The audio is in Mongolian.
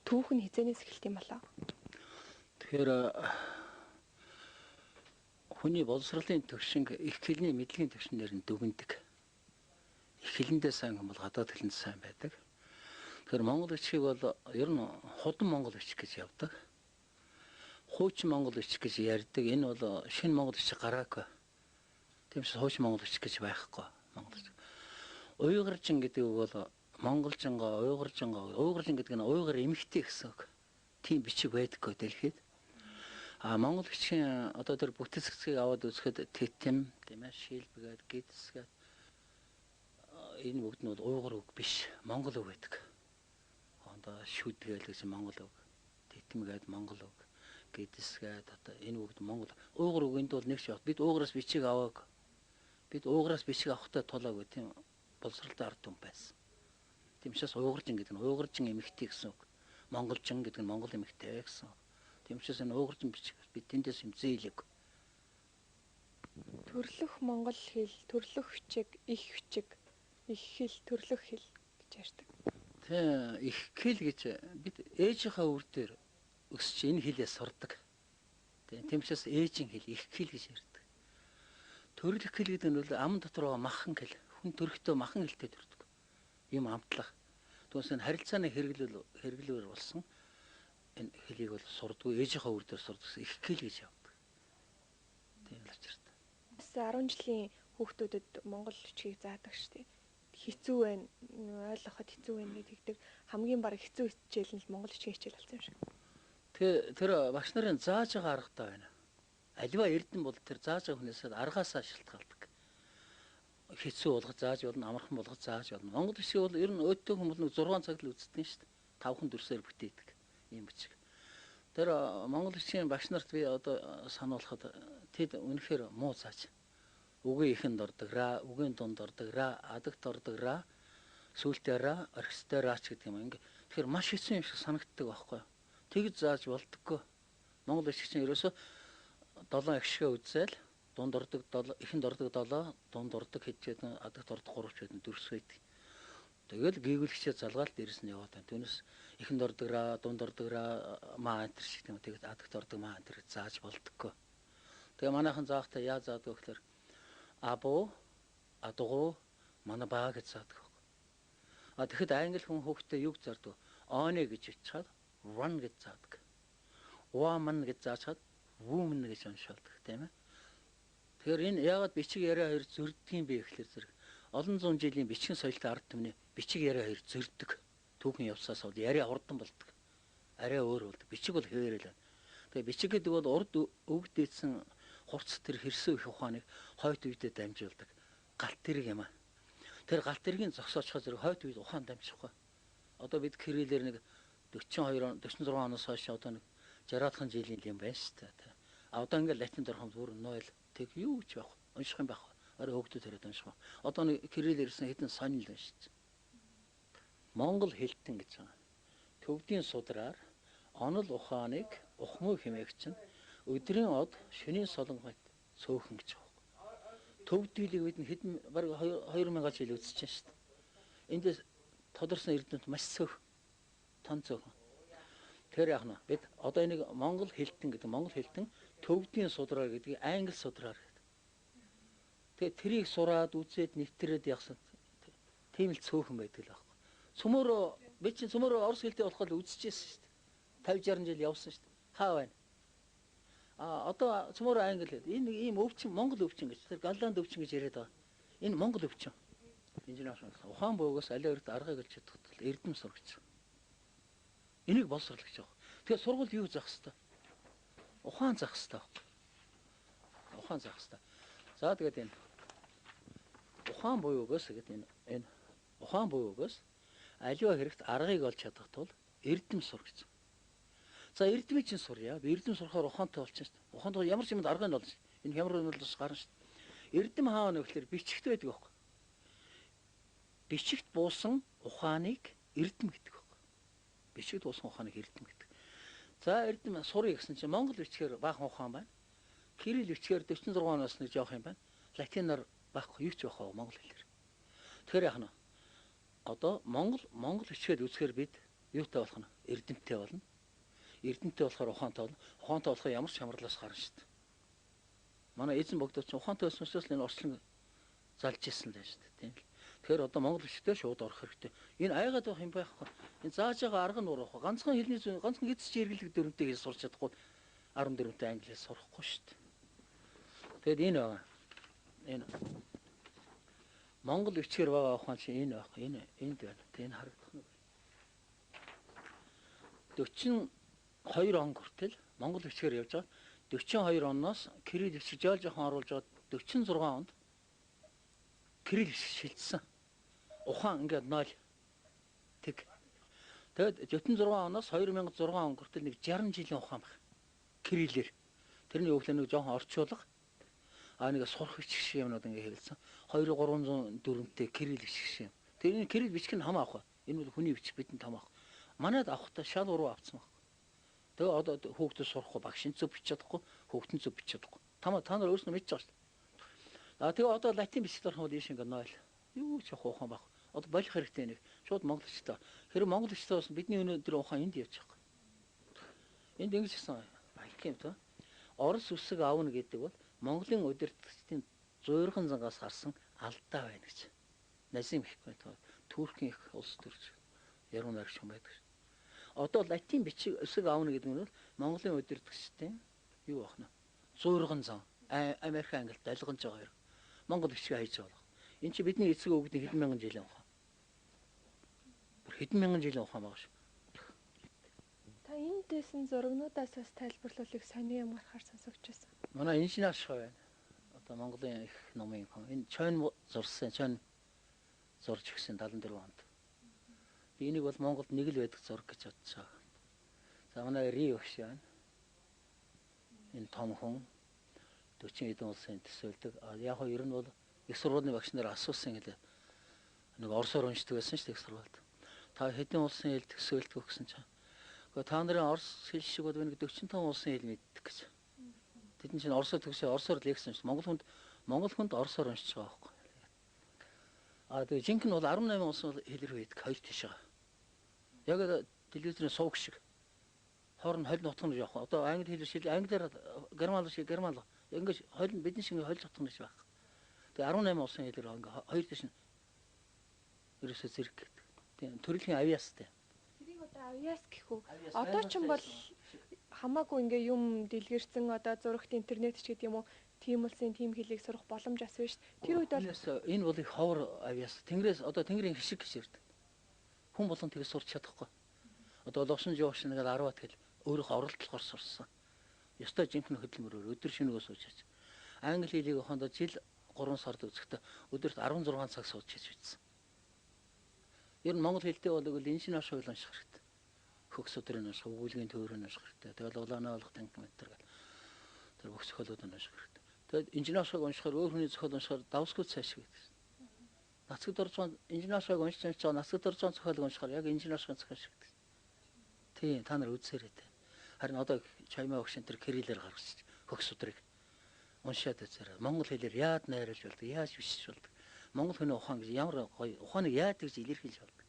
Түүх нь хизэнээс эхэлт юм болоо? Тэгэхээр хүний боловсролын төвшинг их хэлний мэдлэгийн төвшнээр нь дүгнэдэг. Их хэлэндээ сайн хүн бол гадаад хэлэнд сайн байдаг. Тэгэхээр монгол бичгийг бол ер нь худам монгол бичиг гэж явдаг. Хуучин монгол бичиг гэж ярьдаг. Энэ бол шинэ монгол бичиг гараагүй. Тиймээс хуучин монгол бичиг гэж байхгүй. Монгол бичиг. Уйгаржин гэдэг үг бол монголжинго, уйгаржинго, уйгаржин гэдэг нь уйгар эмэгтэй гэсэн үг. Тийм бичиг байдаггүй дэлхийд. А монгол бичгийн одоо тэр бүтэц хэсгийг аваад үзэхэд тэтим, тийм шилбгээд, гидсгээд энэ бүгд нь бол уйгар үг биш, монгол үг байдаг. Одоо шүдгээл гэсэн монгол үг, тэтимгээд монгол үг, гидсгээд одоо энэ бүгд монгол. Уйгар үг энд бол нэг ч баг. Бид уйгараас бичиг авааг. Бид уйгараас бичиг авахтай тулаагүй тийм боловсролтой ард түмэн байсан. Тийм учраас уйгаржин гэдэг нь уйгаржин эмэгтэй гэсэн үг. Монголжин гэдэг нь монгол эмэгтэй гэсэн үг. Тийм учраас энэ уйгаржин бичиг бид тэндээс юм зээлэг. Төрлөх монгол хэл, төрлөх бичиг, их бичиг, их хэл, төрлөх хэл гэж ярьдаг. Тийм, их хэл гэж бид ээжийнхээ үр дээр өсч энэ хэлээ сурдаг. Тийм учраас ээжийн хэл, их хэл гэж ярьдаг. Төрлөх хэл гэдэг нь бол ам дотор байгаа махан хэл. Хүн төрөхдөө махан хэлтэй төрдөг. Юм амтлах. Түүнээс энэ харилцааны хэрэглүүр болсон энэ хэлийг бол сурдгүй, ээжийнхээ үр дээр сурдаг их хэл гэж явдаг. Тийм л учиртай. Бас 10 жилийн хүүхдүүдэд монгол бичгийг заадаг шүү дээ. Хэцүү байна, ойлгоход хэцүү байна гэж тэгдэг. Хамгийн бараг хэцүү хичээл нь монгол бичгийн хичээл болсон юм шиг. Тэгээ тэр багш нарын зааж байгаа аргатай байна. Аливаа эрдэм бол тэр зааж байгаа хүнээс аргаасаа шалтгаалдаг. Хэцүү болгож зааж болно, амархан болгож зааж болно. Монгол бичиг бол ер нь өөдтэй хүмүүс нэг 6 цаг л үздэг шүү дээ. 5хан дүрсээр бүтээдэг ийм бичиг. Тэр монгол бичгийн багш нарт би одоо сануулхад тэд үнэхээр муу зааж. Үгийн ихэнд ордог ра, үгийн дунд ордог ра, адагт ордог ра, сүүлдээ ра, орхистой рач гэдэг юм. Ингээ тэгэхээр маш хэцүү юм шиг санагддаг байхгүй юу? Тэгж зааж болдоггүй. Монгол бичиг чинь ерөөсөө 7 эгшгээ үзээл дунд ордог 7, ихэнд ордог 7, дунд ордог хэд гэдэг, адагт ордог 3 ч гэдэг дүрс байдаг. Тэгэл гийгүүлэгчээ залгаал дээрс нь яваад байна. Түүнээс ихэнд ордог ра, дунд ордог ра, маа энэ шиг тийм тэгээд адагт ордог маа энэ гэж зааж болдоггүй. Тэгээ манайхан заахтаа яа заадаг вэ гэхээр абуу, адгуу, манай баа гэж заадаг. А тэгэхэд англи хүн хүүхдээ юг зардаг? Оны гэж бичээд run гэж заадаг. Woman гэж заачаад woman гэж уншуулдаг тийм ээ. Тэгэхээр энэ яагаад бичиг яриа хоёр зөрдөг юм бэ гэхлээр зэрэг олон зуун жилийн бичгийн соёлтой ард түмний бичиг яриа хоёр зөрдөг. Түүхэн явсаас бол яриа хурдан болдог. Арай өөр болдог. Бичиг бол хэвээрэл байна. Тэгээ бичиг гэдэг бол урд өвгдээдсэн хурц тэр хэрсүү их ухааныг хойд үедээ дамжуулдаг. Галт тэрэг юм аа. Тэр галт тэргийн зогсоочхоо зэрэг хойд үед ухаан дамжихгүй. Одоо бид кириллээр нэг 42 46 оноос хойш одоо нэг 60-аахан жилийн юм байна шүү дээ. А одоо ингээд латинд орох юм бүр 0 тэг юу ч байх. Унших юм байх. Арай хөөгдөд хэрэг унших юм. Одоо нэг кирилл ирсэн хэдэн сонь л байна шүү дээ. Монгол хэлтэн гэж байгаа. Төвдийн судраар онол ухааныг ухмуу хэмээгч нь өдрийн од шөнийн солонгойт цөөхөн гэж байгаа. Төвдөлийг бид хэдэн бараг 2000 жил үзэж байна шүү дээ. Эндээс тодорсон эрдэмт маш цөөх. Тон цөөхөн. Тэр яах нь бид одоо энийг монгол хэлтэн гэдэг монгол хэлтэн төвдийн судраар гэдгийг англи судраар гэдэг. Тэгээ тэрийг сураад үзээд нэвтрээд явсан. Тийм л цөөхөн байдаг л байхгүй. Цөмөрөө бид чинь цөмөрөө орос хэлтэй болохоор л үзчихсэн шүү дээ. 50 60 жил явсан шүү дээ. Хаа байна? А одоо цөмөрөө англи хэл. Энэ нэг ийм өвчин монгол өвчин гэж. Тэр голланд өвчин гэж яриад байгаа. Энэ монгол өвчин. Инженер ухаан буугаас аль өрт аргыг олж чадах тул эрдэм сурагч. Энийг боловсрол гэж байгаа. Тэгэхээр сургууль юу заах хэвээр? Ухаан заах хэвээр. Ухаан заах хэвээр. За тэгээд энэ ухаан буюугаас гэдэг энэ ухаан буюугаас аливаа хэрэгт аргыг олж чадах тул эрдэм сур гэсэн. За эрдмийг чинь сурья. Би эрдэм сурахаар ухаантай болчихно шүү дээ. Ухаантай ямар ч юмд аргыг нь олно. Энэ ямар юм бол бас гарна шүү дээ. Эрдэм хаана вэ гэхээр бичгт байдаг байхгүй. Бичгт буусан ухааныг эрдэм гэдэг байхгүй. Бичгт буусан ухааныг эрдэм гэдэг. За эрдэм сурья гэсэн чинь монгол бичгээр баахан ухаан байна. Кирилл бичгээр 46 оноос нэг жоох юм байна. Латинаар байхгүй юу ч байх вэ монгол хэлээр. Тэгэхээр яах нь? Одоо монгол бичгээр үзэхээр бид Юутай болох нь? Эрдэмттэй болно. Эрдэмттэй болохоор ухаантай болно. Ухаантай болохоор ямар ч хямралаас гарна шүү дээ. Манай эзэн богдооч ухаантай байсан учраас л энэ орчлон залж ирсэн л байна шүү дээ. Тийм л. Тэгэхээр одоо монгол бичгээр шууд орох хэрэгтэй. Энэ айгаад байх юм байхгүй. Энэ зааж байгаа арга нь урах. Ганцхан хэлний зүйн ганцхан эцэс жиргэлэг дөрөвтэй хэл сурч чадахгүй 14-тэй англи хэл сурахгүй шүү дээ. Тэгэд энэ байгаа. Энэ Монгол бичгээр байгаа ухаан чинь энэ байх. Энэ энд байна. Тэ энэ харагдах нь. 42 он хүртэл монгол бичгээр явж байгаа. 42 оноос кирилл бичиг жаал жоохон оруулж байгаа 46 онд кирилл бичиг шилжсэн. Ухаан ингээд 0 тэг. Тэгээд 46 оноос 2006 он хүртэл нэг 60 жилийн ухаан баг. Кириллээр. Тэрний өглөө нэг жоохон орчуулга нэг сурах бичиг шиг юмнууд ингээ хэлсэн. 2 304-тэй кирилл бичиг шиг юм. Тэр энэ кирилл бичиг нь хамаа авах. Энэ бол хүний бичиг бидэнд хамаа авах. Манайд авахдаа шал уруу авцсан баг. Тэгээ одоо хүүхдүүд сурахгүй, багш нь зөв бичиж чадахгүй, хүүхдэн зөв бичиж чадахгүй. Та нар өөрснөө мэдж байгаа шүү дээ. Тэгээ одоо латин бичгээр орох юм бол ийш ингээ 0. Юу ч явах ухаан баг. Одоо болох хэрэгтэй нэг. Шууд монгол бичтэй. Хэрэг монгол бичтэй болсон бидний өнөөдөр ухаан энд явж байгаа. Энд ингэж хэлсэн. Баях юм та. Орос үсэг авна гэдэг бол Монголын удирдагчдын зуурхан зангаас гарсан алдаа байна гэж. Назим гэхгүй та. Туркийн их улс төрч яруу найрагч хүн байдаг. Одоо латин бичиг үсэг авна гэдэг нь бол Монголын удирдагчдын юу байх нь? Зуурган зан. Америк Англид долгонж байгаа хэрэг. Монгол бичиг хайж байгаа. Энд чи бидний эцэг өвгдийн хэдэн мянган жилийн ухаан. Бүр хэдэн мянган жилийн ухаан байгаа шүү. Та энд дэсэн зурагнуудаас бас тайлбарлуулыг сони юм гарахаар сонсогч байсан. Манай инженер шиг байна. Одоо Монголын их номын хүн. Энэ чойн зурсан, чойн зурж өгсөн 74 онд. Би энийг бол Монголд нэг л байдаг зураг гэж бодож байгаа. За манай Ри өгш байна. Энэ том хүн 40 хэдэн улсын төсөөлдөг. Яг нь ер нь бол их сургуулийн багш нар асуусан гэлээ. Нэг орсоор уншдаг байсан шүү дээ их сургуульд. Та хэдэн улсын хэл төсөөлдөг гэсэн чинь. Гэхдээ та нарын орос хэл шиг бол нэг 45 улсын хэл мэддэг гэж. Тэдэн чинь орсоор төгсөө орсоор лекц уншдаг. Монгол хүнд орсоор уншиж байгаа байхгүй. Тэгээ жинхэнэ бол 18 улсын хэл рүү хийдэг хоёр тийш байгаа. Яг телевизийн сувг шиг. Хоорн холь нутгах нь явах. Одоо англи хэл шиг англиар герман шиг герман ингэж холь бидний шиг холь нутгах нь байх. Тэгээ 18 улсын хэл рүү ингээ хоёр тийш нь ерөөсөө зэрэг гэдэг. Тийм төрөлхийн авиастай. Тэрийг одоо авиас гэх үү? Одоо ч юм бол хамаагүй ингээ юм дэлгэрсэн одоо зурагт интернет ч гэдэг юм уу? Тийм улсын тийм хэлийг сурах боломж ас биш. Тэр үед бол энэ бол их ховор авиас. Тэнгэрээс одоо тэнгэрийн хишиг гэж ярьдаг. Хүн болгон тэгж сурч чадахгүй. Одоо ловсон жоош нэг 10-аад хэл өөрийнхөө оролдлогоор сурсан. Ёстой жинхэнэ хөдөлмөрөөр өдөр шөнөгөө сууж чаж. Англи хэлийг ухаандаа жил 3 сард үзэхдээ өдөрт 16 цаг сууж чаж бичсэн. Ер нь монгол хэлтэй бол инженер шуйл унших хэрэгтэй. Хөгс өдрийн унших, өгүүлгийн төвөрийг унших хэрэгтэй. Тэгэл улаанаа болох танхимтер гэл. Тэр бүх зохиолууд унших хэрэгтэй. Тэгээд инженер шуйг уншихаар өөр хүний зохиол уншихаар давсгүй цааш гэдэг. Нацгад орж байгаа инженер шуйг уншиж байгаа нацгад орж байгаа зохиолыг уншихаар яг инженер шуйгийн зохиол шиг гэдэг. Тийм та нар үзсээрэй тэ. Харин одоо чаймаа өгшин тэр кириллээр гаргаж хөгс өдрийг уншаад үзээрэй. Монгол хэлээр яад найруулж болдог, яаж бичиж болдог. Монгол хүний ухаан гэж ямар гоё ухааныг яад гэж илэрхийлж болдог.